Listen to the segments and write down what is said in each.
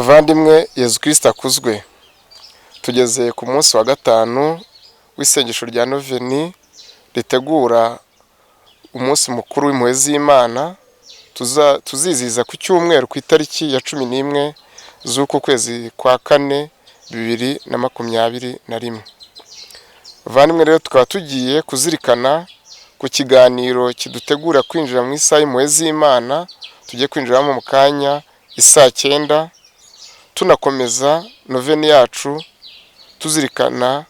Bavandimwe, Yezu Kristu akuzwe. Tugeze ku munsi wa gatanu w'isengesho rya noveni ritegura umunsi mukuru w'impuhwe z'Imana tuzizihiza ku cyumweru ku itariki ya 11 z'uku kwezi kwa kane 2021. Bavandimwe rero, tukaba tugiye kuzirikana ku kiganiro kidutegura kwinjira mu isaha y'impuhwe z'Imana tugiye kwinjiramo mu kanya isaa 9, tunakomeza noveni yacu tuzirikana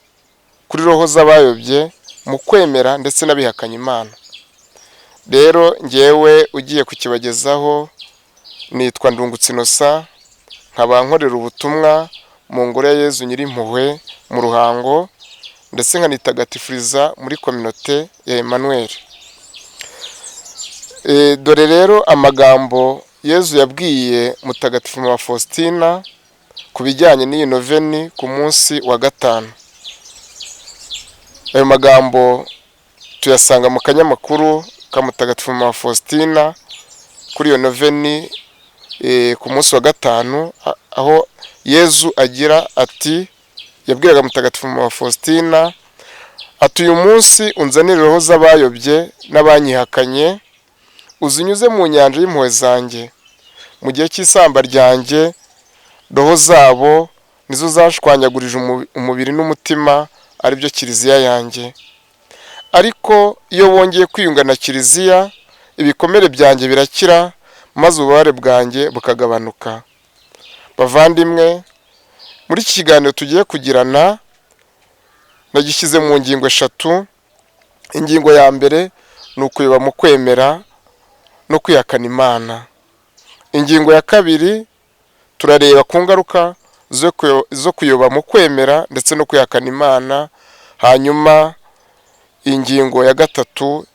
kuri roho z'abayobye mu kwemera ndetse n'abihakanye Imana. Rero ngewe ugiye kukibagezaho nitwa Ndungutse Innocent, nkaba nkorera ubutumwa mu ngoro ya Yezu Nyirimpuhwe mu Ruhango, ndetse nkanitagatifuriza muri kominote ya Emmanuel. Dore rero amagambo Yezu yabwiye Mutagatifu Mama Faustina ku bijyanye n'iyi noveni ku munsi wa gatanu. Ayo magambo tuyasanga mu kanyamakuru ka Mutagatifu Mama Faustina kuri iyo noveni ku munsi wa gatanu, aho Yezu agira ati, yabwiraga Mutagatifu Mama Faustina ati: "Uyu munsi unzanire roho z'abayobye n'abanyihakanye, uzinyuze mu nyanja y'impuhwe zanjye. Mu gihe cy'isamba ryanjye roho zabo nizo zashwanyagurije umubiri n'umutima, aribyo kiliziya yanjye. Ariko iyo bongeye kwiyunga na kiliziya, ibikomere byanjye birakira, maze ububabare bwanjye bukagabanuka." Bavandimwe, muri iki kiganiro tugiye kugirana nagishyize mu ngingo eshatu. Ingingo ya mbere ni ukuyoba mu kwemera no kwihakana Imana. Ingingo ya kabiri, turareba ku ngaruka zo kuyoba mu kwemera ndetse no kwihakana Imana. Hanyuma ingingo ya gatatu,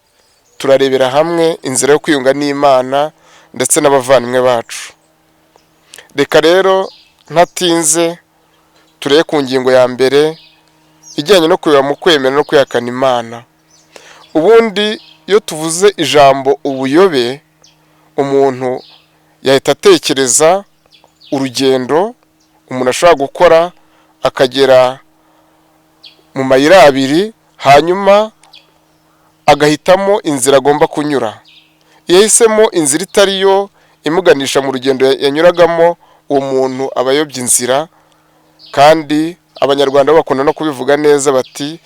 turarebera hamwe inzira yo kwiyunga n'Imana ndetse n'abavandimwe bacu. Reka rero ntatinze turebe ku ngingo ya mbere ijyanye no kuyoba mu kwemera no kwihakana Imana. Ubundi iyo tuvuze ijambo ubuyobe, umuntu yahita atekereza urugendo umuntu ashobora gukora akagera mu mayira abiri, hanyuma agahitamo inzira agomba kunyura. Iyo yahisemo inzira itari yo imuganisha mu rugendo yanyuragamo, uwo muntu aba ayobye inzira. Kandi Abanyarwanda bakunda no kubivuga neza bati: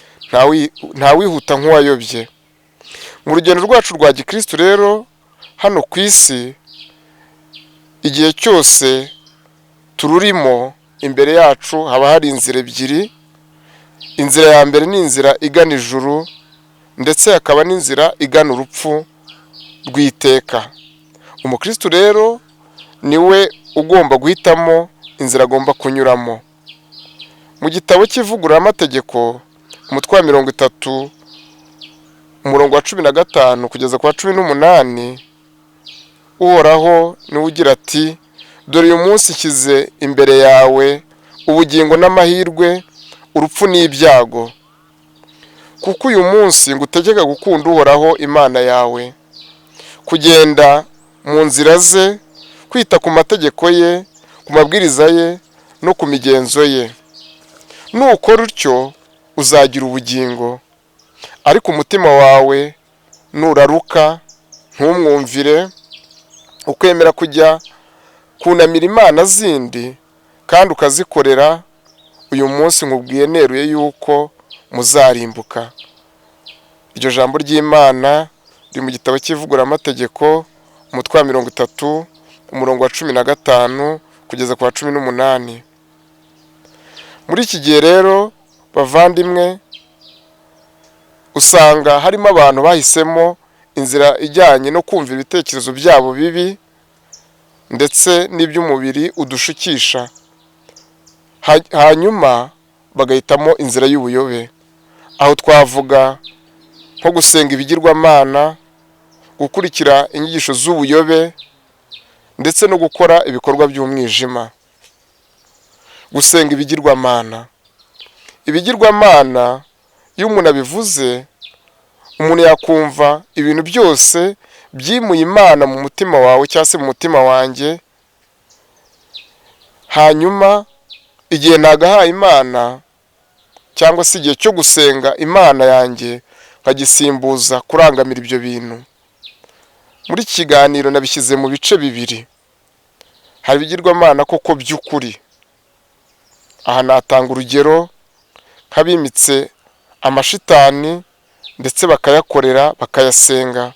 "Ntawihuta nk'uwayobye." Mu rugendo rwacu rwa gikristu rero hano ku isi, igihe cyose tururimo, imbere yacu haba hari inzira ebyiri. Inzira ya mbere ni inzira igana ijuru, ndetse hakaba n'inzira igana urupfu rw'iteka. Umukristu rero niwe ugomba guhitamo inzira agomba kunyuramo. Mu gitabo cy'Ivugururamategeko, umutwe wa 30, umurongo wa 15 kugeza ku wa 18, Uhoraho niwe ugira ati: "Dore uyu munsi nshyize imbere yawe ubugingo n'amahirwe, urupfu n'ibyago. Kuko uyu munsi ngutegeka gukunda Uhoraho Imana yawe, kugenda mu nzira ze, kwita ku mategeko ye, ku mabwiriza ye no ku migenzo ye. Nukora utyo uzagira ubugingo. Ariko umutima wawe nuraruka ntumwumvire, ukemera kujya kunamira imana zindi kandi ukazikorera, uyu munsi nkubwiye neruye yuko muzarimbuka." Iryo jambo ry'Imana riri mu gitabo cy'Ivugururamategeko, umutwe wa 30, umurongo wa 15 kugeza ku wa 18. Muri iki gihe rero, bavandimwe, usanga harimo abantu bahisemo inzira ijyanye no kumva ibitekerezo byabo bibi ndetse n'iby'umubiri udushukisha, hanyuma bagahitamo inzira y'ubuyobe. Aho twavuga nko gusenga ibigirwamana, gukurikira inyigisho z'ubuyobe, ndetse no gukora ibikorwa by'umwijima. Gusenga ibigirwamana. Ibigirwamana, iyo umuntu abivuze, umuntu yakumva ibintu byose byimuye Imana mu mutima wawe cyangwa se mu mutima wanjye. Hanyuma igihe nagahaye Imana cyangwa se igihe cyo gusenga Imana yanjye, nkagisimbuza kurangamira ibyo bintu. Muri iki kiganiro nabishyize mu bice bibiri. Hari ibigirwamana koko by'ukuri. Aha natanga urugero nk'abimitse amashitani ndetse bakayakorera, bakayasenga.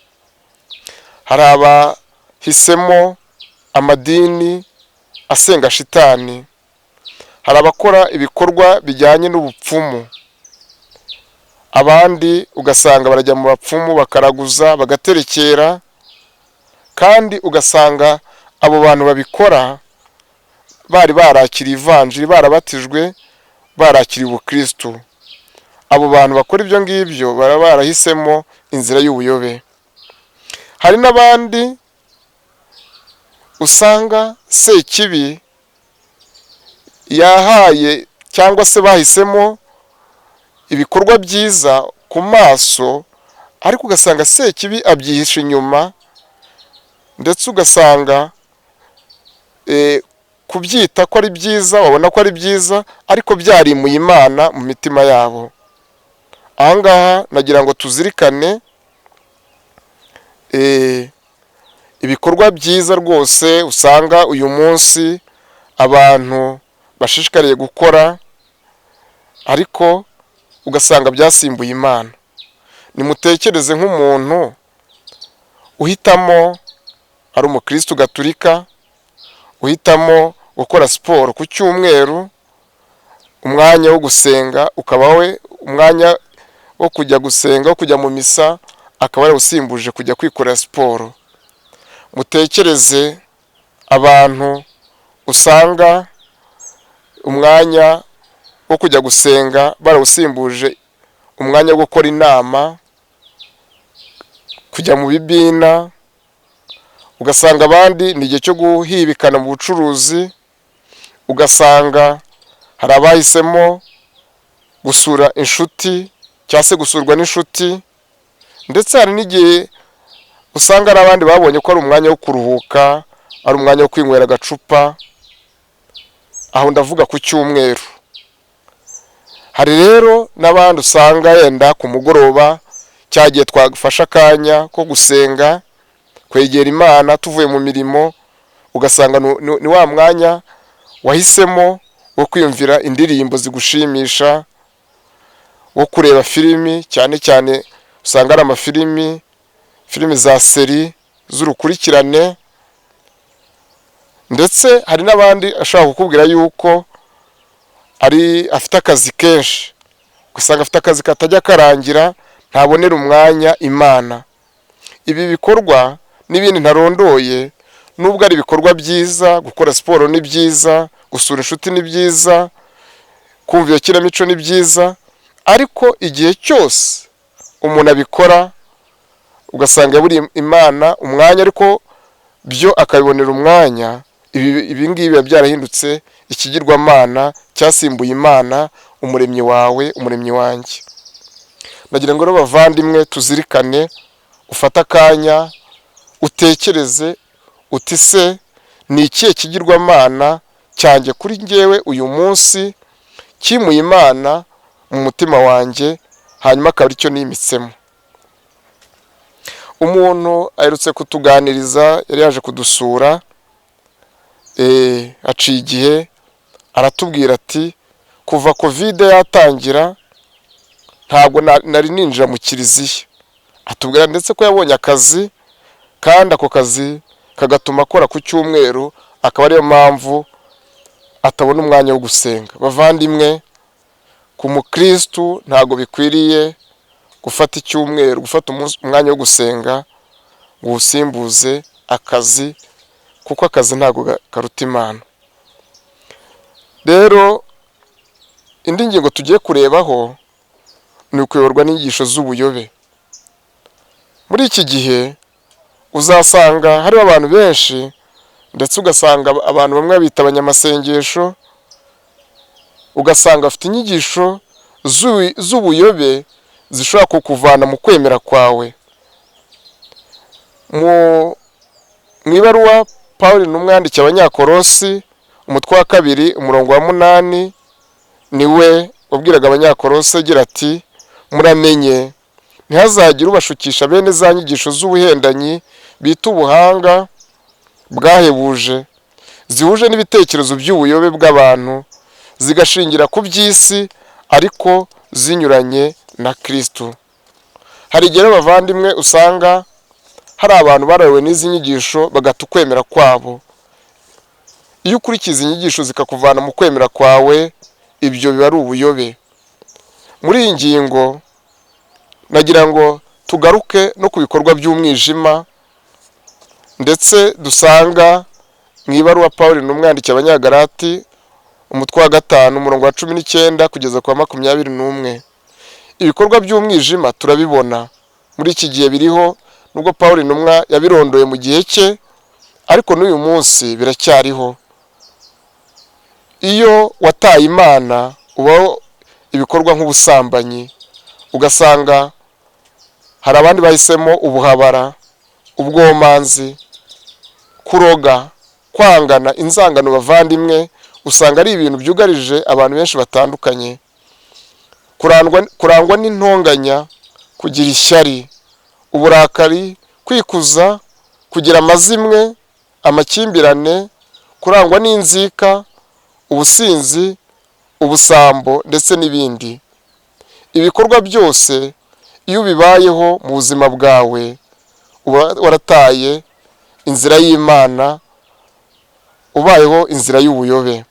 Hari abahisemo amadini asenga shitani. Hari abakora ibikorwa bijyanye n'ubupfumu, abandi ugasanga barajya mu bapfumu bakaraguza, bagaterekera, kandi ugasanga abo bantu babikora bari barakiriye ivanjiri, barabatijwe, barakiriye ubukristu. Abo bantu bakora ibyo ngibyo baba barahisemo inzira y'ubuyobe. Hari n'abandi usanga Sekibi yahaye cyangwa se bahisemo ibikorwa byiza ku maso, ariko ugasanga Sekibi abyihishe inyuma, ndetse ugasanga kubyita ko ari byiza, babona ko ari byiza, ariko byarimuye Imana mu mitima yabo. Aha ngaha nagira ngo tuzirikane ibikorwa byiza rwose usanga uyu munsi abantu bashishikariye gukora, ariko ugasanga byasimbuye Imana. Nimutekereze nk'umuntu uhitamo, ari umukristo gatulika, uhitamo gukora siporo ku cyumweru, umwanya wo gusenga ukaba we umwanya wo kujya gusenga, wo kujya mu misa, akaba yarawusimbuje kujya kwikorera siporo. Mutekereze abantu usanga umwanya wo kujya gusenga barawusimbuje umwanya wo gukora inama, kujya mu bibina, ugasanga abandi ni igihe cyo guhibikana mu bucuruzi, ugasanga hari abahisemo gusura inshuti cyangwa se gusurwa n'inshuti, ndetse hari n'igihe usanga hari abandi babonye ko ari umwanya wo kuruhuka, ari umwanya wo kwinywera agacupa. Aho ndavuga ku cyumweru. Hari rero n'abandi usanga yenda ku mugoroba, cya gihe twafashe akanya ko gusenga, kwegera Imana tuvuye mu mirimo, ugasanga ni wa mwanya wahisemo wo kwiyumvira indirimbo zigushimisha, wo kureba filimi, cyane cyane usanga ari amafilimi, filimi za série z'urukurikirane. Ndetse hari n'abandi ashobora kukubwira yuko ari afite akazi kenshi, ugasanga afite akazi katajya karangira, ntabonera umwanya Imana. Ibi bikorwa n'ibindi ntarondoye, nubwo ari ibikorwa byiza, gukora siporo ni byiza, gusura inshuti ni byiza, kumva iyo kinamico ni byiza, ariko igihe cyose umuntu abikora ugasanga yaburiye Imana umwanya, ariko byo akabibonera umwanya, ibi ngibi biba byarahindutse ikigirwamana cyasimbuye Imana, umuremyi wawe, umuremyi wanjye. Nagira ngo rero bavandimwe tuzirikane, ufate akanya utekereze uti: se ni ikihe kigirwamana cyanjye kuri njyewe uyu munsi cyimuye Imana mu mutima wanjye, hanyuma akaba aricyo nimitsemo? Umuntu aherutse kutuganiriza, yari yaje kudusura aciye igihe, aratubwira ati: kuva Covid yatangira ntabwo nari ninjira mu kiliziya. Atubwira ndetse ko yabonye akazi, kandi ako kazi kagatuma akora ku cyumweru, akaba ariyo mpamvu atabona umwanya wo gusenga. Bavandimwe, ku mukristu ntabwo bikwiriye gufata icyumweru, gufata umwanya wo gusenga ngo uwusimbuze akazi, kuko akazi ntabwo karuta Imana. Rero indi ngingo tugiye kurebaho ni ukuyoborwa n'inyigisho z'ubuyobe. Muri iki gihe uzasanga hariho abantu benshi, ndetse ugasanga abantu bamwe babita abanyamasengesho, ugasanga bafite inyigisho z'ubuyobe zishobora kukuvana mu kwemera kwawe. Mu ibaruwa Pawulo intumwa yandikiye Abanyakorosi, Umutwe wa 2 umurongo wa 8 niwe wabwiraga Abanyakolose agira ati: muramenye ntihazagire ubashukisha bene za nyigisho z'ubuhendanyi bita ubuhanga bwahebuje, zihuje n'ibitekerezo by'ubuyobe bw'abantu, zigashingira ku by'isi ariko zinyuranye na Kristo. Hari igihe abavandimwe usanga hari abantu barawe n'izi nyigisho bagata ukwemera kwabo. Iyo ukurikiza inyigisho zikakuvana mu kwemera kwawe, ibyo biba ari ubuyobe. Muri iyi ngingo nagira ngo tugaruke no ku bikorwa by'umwijima, ndetse dusanga mu ibaruwa Pawulo n'umwandikiye Abanyagalati umutwe wa 5 umurongo wa 19 kugeza ku wa 21. Ibikorwa by'umwijima turabibona muri iki gihe biriho, nubwo Pawulo intumwa yabirondoye mu gihe cye, ariko n'uyu munsi biracyariho. Iyo wataye Imana ubaho ibikorwa nk'ubusambanyi, ugasanga hari abandi bahisemo ubuhabara, ubwomanzi, kuroga, kwangana, inzangano. Bavandimwe, usanga ari ibintu byugarije abantu benshi batandukanye. Kurangwa n'intonganya, kugira ishyari, uburakari, kwikuza, kugira amazimwe, amakimbirane, kurangwa n'inzika, ubusinzi, ubusambo ndetse n'ibindi. Ibikorwa byose iyo ubibayeho mu buzima bwawe uba warataye inzira y'Imana, ubayeho inzira y'ubuyobe.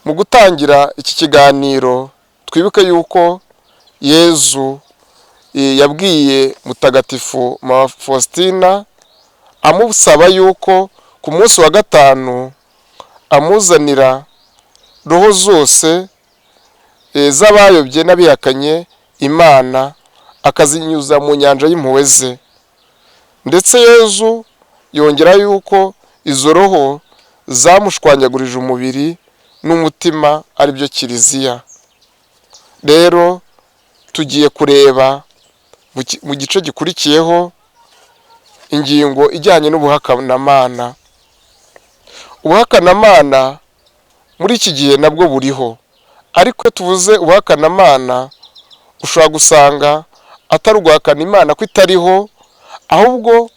Mu gutangira iki kiganiro twibuke yuko Yezu yabwiye Mutagatifu Mama Faustina amusaba yuko ku munsi wa 5 amuzanira roho zose z'abayobye n'abihakanye Imana, akazinyuza mu nyanja y'impuhwe ze. Ndetse Yezu yongera yuko izo roho zamushwanyagurije umubiri n'umutima, aribyo Kiliziya. Rero tugiye kureba mu gice gikurikiyeho ingingo ijyanye n'ubuhakanamana. Ubuhakanamana muri iki gihe nabwo buriho, ariko tuvuze ubuhakanamana ushobora gusanga atari uguhakana Imana ko itariho, ahubwo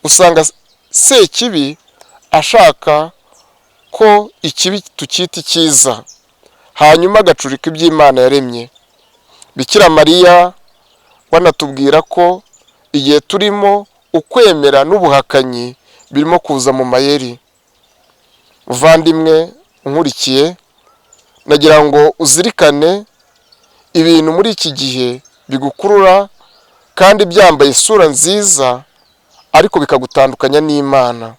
usanga Sekibi ashaka ko ikibi tukita icyiza, hanyuma agacurika iby'Imana yaremye. Bikira Mariya wanatubwira ko igihe turimo ukwemera n'ubuhakanyi birimo kuza mu mayeri. Muvandimwe unkurikiye, nagira ngo uzirikane ibintu muri iki gihe bigukurura kandi byambaye isura nziza, ariko bikagutandukanya n'Imana.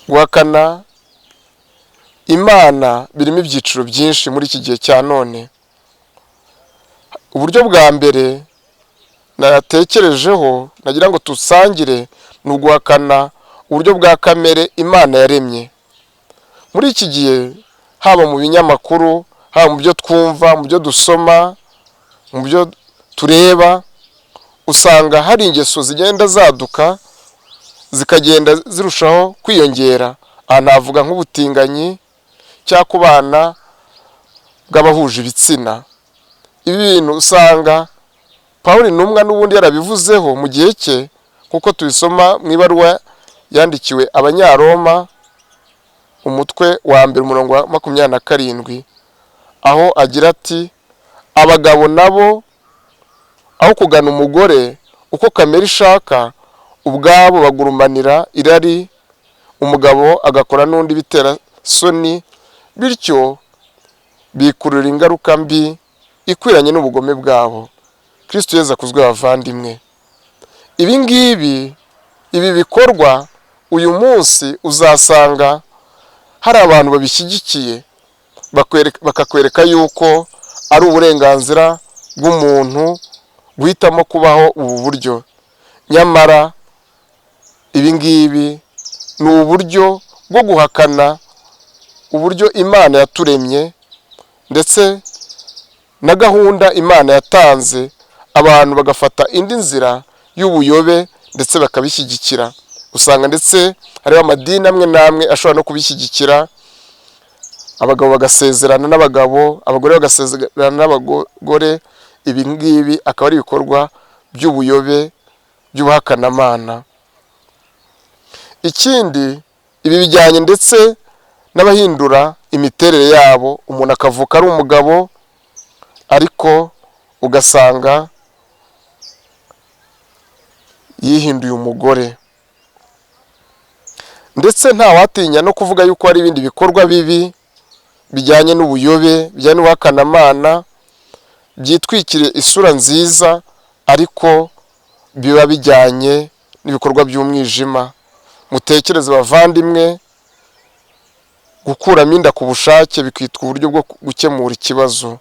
Guhakana Imana birimo ibyiciro byinshi muri iki gihe cya none. Uburyo bwa mbere natekerejeho nagira ngo tusangire ni uguhakana uburyo bwa kamere Imana yaremye. Muri iki gihe haba mu binyamakuru, haba mu byo twumva, mu byo dusoma, mu byo tureba, usanga hari ingeso zigenda zaduka zikagenda zirushaho kwiyongera. Aha navuga nk'ubutinganyi cyangwa kubana bw'abahuje ibitsina. Ibi bintu usanga Pawulo intumwa n'ubundi yarabivuzeho mu gihe cye, nk'uko tubisoma mu ibaruwa yandikiwe Abanyaroma umutwe wa 1 umurongo wa 27, aho agira ati: abagabo nabo aho kugana umugore uko kamere ishaka, ubwabo bagurumanira irari, umugabo agakora n'undi bitera soni, bityo bikurura ingaruka mbi ikwiranye n'ubugome bwabo. Kristo Yezu akuzwe bavandimwe. Ibi ngibi, ibi bikorwa uyu munsi uzasanga hari abantu babishyigikiye, bakakwereka yuko ari uburenganzira bw'umuntu guhitamo kubaho ubu buryo. Nyamara ibi ngibi ni uburyo bwo guhakana uburyo Imana yaturemye, ndetse na gahunda Imana yatanze, abantu bagafata indi nzira y'ubuyobe ndetse bakabishyigikira. Usanga ndetse hariho amadini amwe n'amwe ashobora no kubishyigikira, abagabo bagasezerana n'abagabo, abagore bagasezerana n'abagore. Ibi ngibi akaba ari ibikorwa by'ubuyobe by'ubuhakanamana. Ikindi, ibi bijyanye ndetse n'abahindura imiterere yabo, umuntu akavuka ari umugabo ariko ugasanga yihinduye umugore. Ndetse ntawatinya no kuvuga yuko hari ibindi bikorwa bibi bijyanye n'ubuyobe, bijyanye n'ubuhakanamana, byitwikiriye isura nziza ariko biba bijyanye n'ibikorwa by'umwijima. Mutekereze bavandimwe, gukuramo inda ku bushake bikitwa uburyo bwo gukemura ikibazo.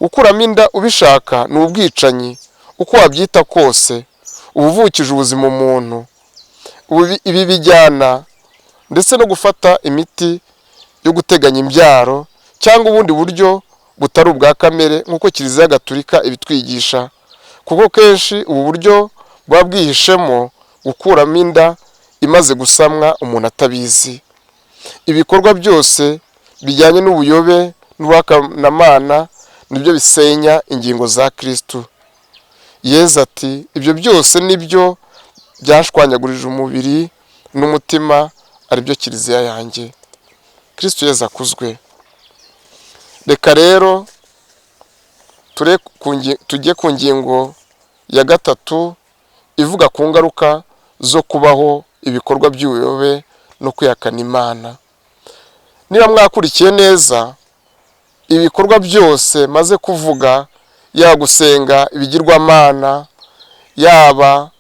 Gukuramo inda ubishaka ni ubwicanyi, uko wabyita kose uba uvukije ubuzima umuntu. Ibi bijyana ndetse no gufata imiti yo guteganya imbyaro cyangwa ubundi buryo butari ubwa kamere nk'uko Kiliziya Gatulika ibitwigisha, kuko kenshi ubu buryo buba bwihishemo gukuramo inda imaze gusamwa umuntu atabizi. Ibikorwa byose bijyanye n'ubuyobe n'ubuhakanamana nibyo bisenya ingingo za Kristu. Yezu ati ibyo byose nibyo byashwanyagurije umubiri n'umutima, aribyo Kiliziya yanjye. Kristu Yezu akuzwe. Reka rero tujye ku ngingo ya gatatu ivuga ku ngaruka zo kubaho ibikorwa by'ubuyobe no kwihakana Imana. Niba mwakurikiye neza ibikorwa byose maze kuvuga, yaba gusenga ibigirwamana, yaba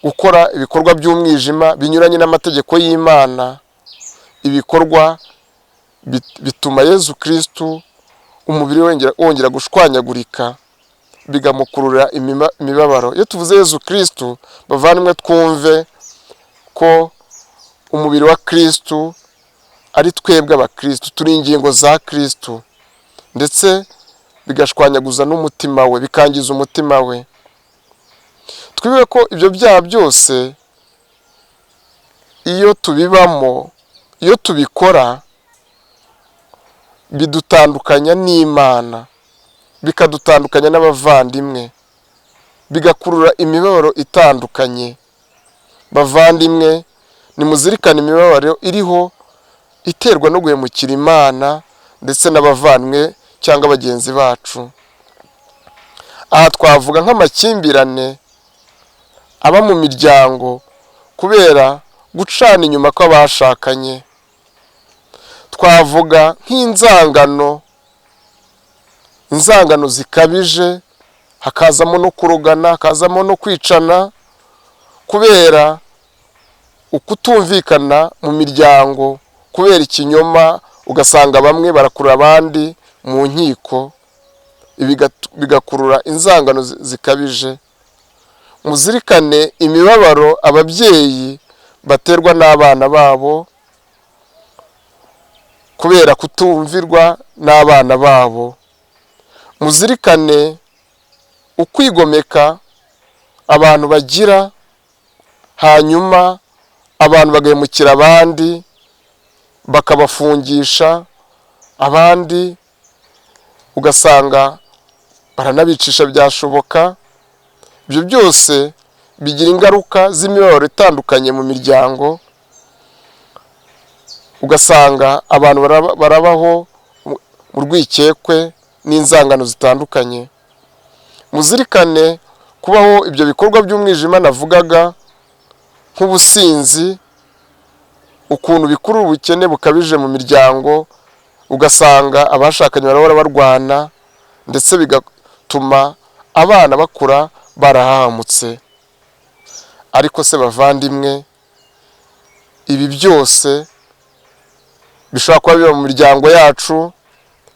gukora ibikorwa by'umwijima binyuranye n'amategeko y'Imana, ibikorwa bituma Yezu Kristu umubiri wongera gushwanyagurika, bigamukurura imibabaro. Iyo tuvuze Yezu Kristu bavandimwe, twumve ko umubiri wa Kristu ari twebwe abakristu, turi ingingo za Kristu, ndetse bigashwanyaguza n'umutima we, bikangiza umutima we. Twibuke ko ibyo byaha byose iyo tubibamo, iyo tubikora, bidutandukanya n'Imana, bikadutandukanya n'abavandimwe, bigakurura imibabaro itandukanye. Bavandimwe, nimuzirikane imibabaro iriho iterwa no guhemukira Imana ndetse n'abavandimwe cyangwa bagenzi bacu. Aha twavuga nk'amakimbirane aba mu miryango kubera gucana inyuma kw'abashakanye. Twavuga nk'inzangano, inzangano zikabije, hakazamo no kurogana, hakazamo no kwicana kubera ukutumvikana mu miryango, kubera ikinyoma, ugasanga bamwe barakurura abandi mu nkiko, bigakurura inzangano zikabije. Muzirikane imibabaro ababyeyi baterwa n'abana babo kubera kutumvirwa n'abana babo. Muzirikane ukwigomeka abantu bagira, hanyuma abantu bagahemukira abandi, bakabafungisha, abandi ugasanga baranabicisha byashoboka. Ibyo byose bigira ingaruka z'imibabaro itandukanye mu miryango, ugasanga abantu barabaho mu rwikekwe n'inzangano zitandukanye. Muzirikane kubaho ibyo bikorwa by'umwijima navugaga, nk'ubusinzi, ukuntu bikurura ubukene bukabije mu miryango, ugasanga abashakanye barahora barwana, ndetse bigatuma abana bakura barahahamutse. Ariko se bavandimwe, ibi byose bishobora kuba biba mu miryango yacu,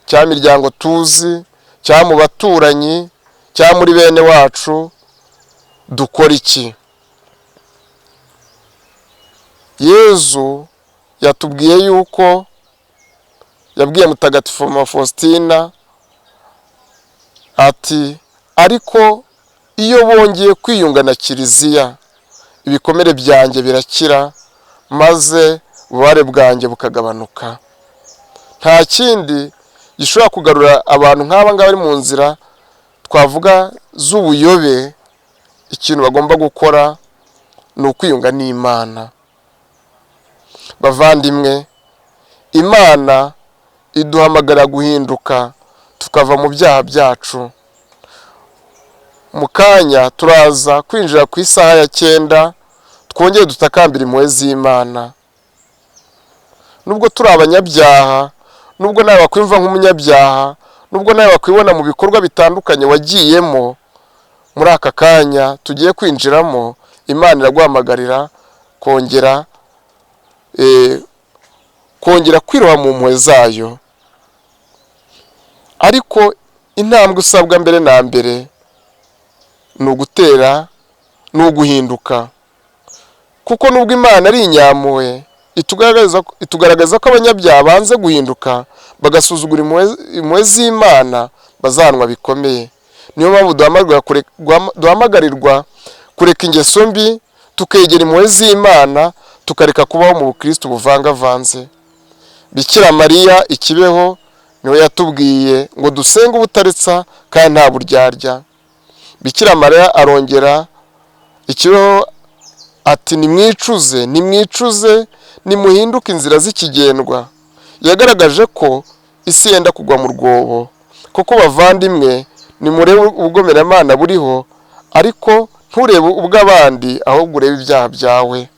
cyangwa imiryango tuzi, cyangwa mu baturanyi, cyangwa muri bene wacu, dukora iki? Yezu yatubwiye yuko yabwiye Mutagatifu Faustina ati ariko iyo bongeye kwiyunga na Kiliziya, ibikomere byanjye birakira, maze ububabare bwanjye bukagabanuka. Nta kindi gishobora kugarura abantu nk'aba ngaba bari mu nzira twavuga z'ubuyobe, ikintu bagomba gukora ni ukwiyunga n'Imana. Bavandimwe, Imana iduhamagara guhinduka tukava mu byaha byacu. Mu kanya turaza kwinjira ku isaha ya 9, twongere dutakambira impuhwe z'Imana. Nubwo turi abanyabyaha, nubwo nawe wakwiyumva nk'umunyabyaha, nubwo nawe wakwibona mu bikorwa bitandukanye wagiyemo, muri aka kanya tugiye kwinjiramo, Imana iraguhamagarira kongera kwiroha mu mpuhwe zayo. Ariko intambwe usabwa mbere na mbere ni ugutera, ni uguhinduka, kuko nubwo Imana ari inyampuhwe, itugaragaza ko abanyabyaha banze guhinduka bagasuzugura impuhwe z'Imana bazahanwa bikomeye. Niyo mpamvu duhamagarirwa kureka ingeso mbi, tukegera impuhwe z'Imana, tukareka kubaho mu bukristo buvangavanze. Bikira Mariya ikibeho niwe yatubwiye ngo dusenge ubutaretsa kandi nta buryarya. Bikira Mariya arongera ikibeho ati nimwicuze, nimwicuze, nimuhinduke inzira z'ikigendwa. Yagaragaje ko isi yenda kugwa mu rwobo. Koko bavandimwe, nimurebe ubugomeramana buriho, ariko nturebe ubw'abandi, ahubwo urebe ibyaha byawe.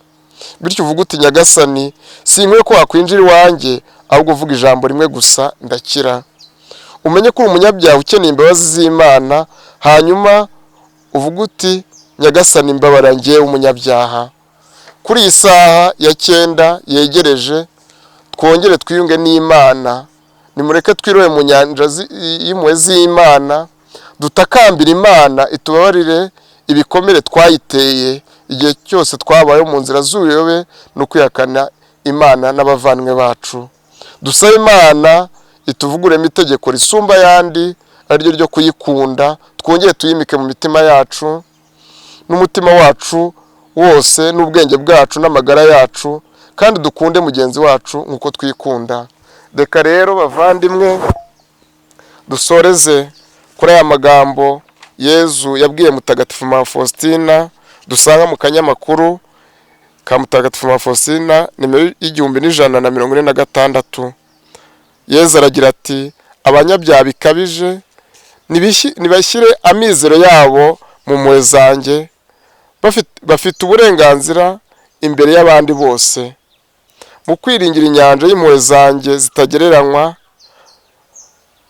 Bityo uvuge uti Nyagasani, sinkwiye ko wakwinjira iwanjye, ahubwo uvuga ijambo rimwe gusa ndakira. Umenye ko uri umunyabyaha ukeneye imbabazi z'Imana, hanyuma uvuge uti Nyagasani mbabarira njyewe umunyabyaha. Kuri iyi saha ya 9 yegereje, twongere twiyunge n'Imana. Nimureke twirohe mu nyanja y'impuhwe z'Imana, dutakambire Imana itubabarire ibikomere twayiteye igihe cyose twabayeho mu nzira z'ubuyobe no kwihakana Imana n'abavandimwe bacu. Dusabe Imana ituvuguremo itegeko risumba ayandi, ariryo ryo kuyikunda, twongere tuyimike mu mitima yacu n'umutima wacu wose n'ubwenge bwacu n'amagara yacu, kandi dukunde mugenzi wacu nk'uko twikunda. Reka rero bavandimwe dusoreze kuri aya magambo Yezu yabwiye Mutagatifu Mama Faustina, dusanga mu kanyamakuru ka Mutagatifu Mama Faustina nimero 1146. Yezu aragira ati abanyabyaha bikabije nibashyire amizero yabo mu mpuhwe zanjye, bafite uburenganzira imbere y'abandi bose. Mu kwiringira inyanja y'impuhwe zanjye zitagereranywa,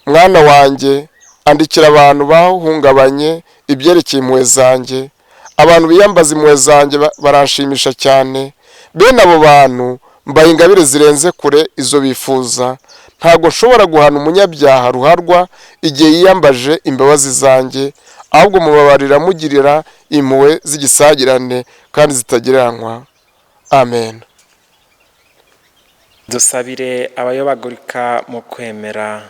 mwana wanjye, andikira abantu bahungabanye ibyerekeye impuhwe zanjye. Abantu biyambaza impuhwe zanjye baranshimisha cyane. Bene abo bantu mbaha ingabire zirenze kure izo bifuza. Ntabwo nshobora guhana umunyabyaha ruharwa igihe yiyambaje imbabazi zanjye, ahubwo mubabarira mugirira impuhwe z'igisagirane kandi zitagereranywa. Amen. Dusabire abayobagurika mu kwemera.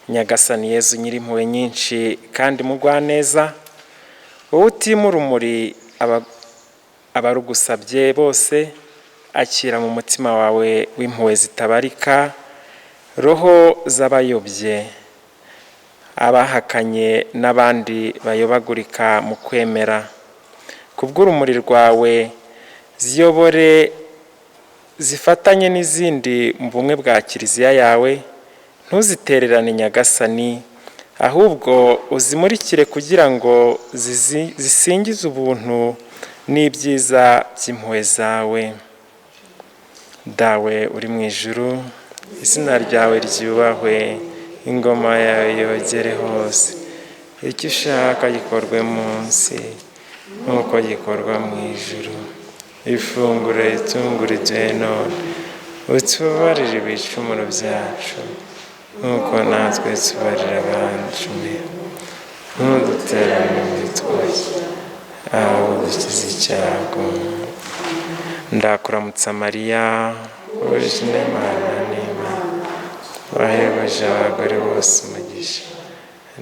Nyagasani Yezu nyir'impuhwe nyinshi kandi mugwaneza, wowe utima urumuri abarugusabye bose, akira mu mutima wawe w'impuhwe zitabarika roho z'abayobye, abahakanye n'abandi bayobagurika mu kwemera. Kubw'urumuri rwawe ziyobore zifatanye n'izindi mu bumwe bwa Kiliziya yawe, ntuzitererane Nyagasani, ahubwo uzimurikire kugira ngo zisingize ubuntu n'ibyiza by'impuhwe zawe. Dawe uri mu ijuru, izina ryawe ryubahwe, ingoma yawe yogere hose, icyo ushaka gikorwe munsi nk'uko gikorwa mu ijuru. Ifunguro ritungura iduhe none, utubabarire ibicumuro byacu nk'uko natwe tubarira abacumuye, ntudutererane mu bitwoshya, ahubwo dukize icyago. Ndakuramutsa Mariya, wuje inema n'Imana, wahebuje abagore bose umugisha,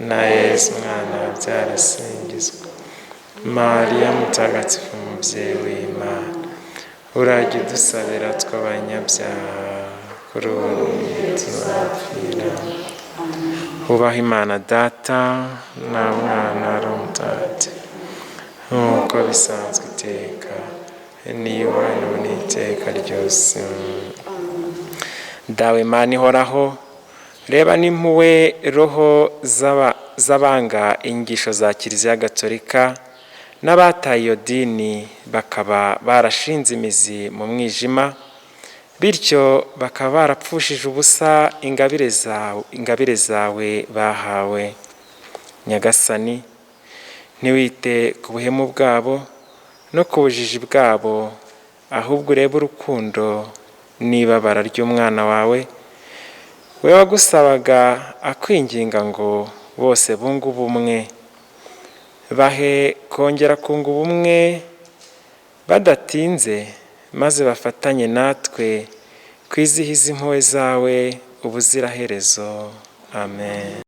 na Yezu umwana wabyara asingizwa. Mariya mutagatifu Mubyeyi w'Imana, urajya udusabira tw'abanyabyaha, kuri ubu tuzapfira. Ubaha Imana Data na Mwana ari Umutagatifu, nk'uko bisanzwe iteka, niyubahwe n'ubu n'iteka ryose. Dawe Mana ihoraho, reba n'impuhwe roho z'abanga inyigisho za Kiliziya Gatolika n'abataye iyo dini bakaba barashinze imizi mu mwijima, bityo bakaba barapfushije ubusa ingabire zawe bahawe. Nyagasani, ntiwite ku buhemu bwabo no ku bujiji bwabo, ahubwo urebe urukundo n'ibabara ry'umwana wawe, we wagusabaga akwinginga ngo bose bunge ubumwe. Bahe kongera kunga ubumwe badatinze, maze bafatanye natwe kwizihiza impuhwe zawe ubuziraherezo. Amen.